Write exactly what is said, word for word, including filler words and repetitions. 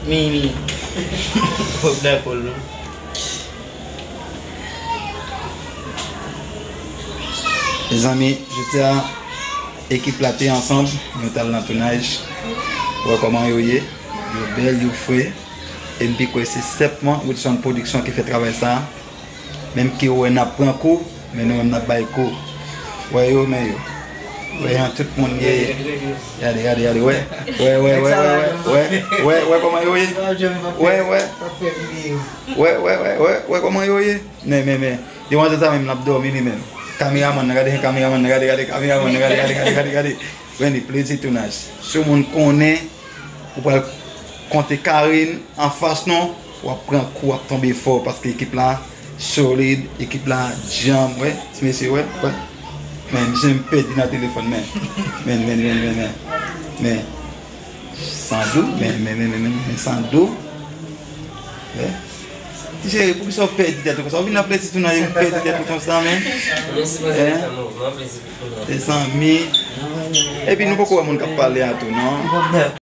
Mimi. Pwòp dakò l non. Mezanmi, jodi a, ekip la te ansanm, nou t al nan tounaj. Wè kòman yo ye. Yo bèl, yo fre. E m pi kwè se senpman Wilson Production ki fè travay sa. Menm ke w wè n ap pran kou, men nou menm n ap bay kou. Wè yo, men yo. Wè jan tout moun ye. Gade, gade, gade, wè. Wè, wè, wè, wè, wè. Wè, wè, wè kòman yo ye. Wè, wè. Wè, wè, wè, wè, wè kòman yo ye. Men, men, men. Demanzèl sa menm, l ap dòmi li menm. Kameramann nan, gade kameramann nan, gade, gade kameramann nan, gade, gade, gade, gade, gade. Wendy, plezi tounaj. Si yon moun konnen, ou pral konte Karine anfas non, w ap pran kou, w ap tonbe fò, paske ekip la solid, ekip la djanm, wè, ti mesye, wè, wè. Men, misye m pèdi nan telefòn, men. Men, men, men, men, men. Men, Sandou, men, men, men, men, men, men, Sandou. Wè. Ti cheri, poukisa w pèdi tèt ou konsa? Ou vin nan plezi tounaj, ou pèdi tèt ou konsa, men. Men sipoze fè mouvman, plezi pou tounaj. Mezanmi. Epi nou poko wè moun k ap pale a tou, non.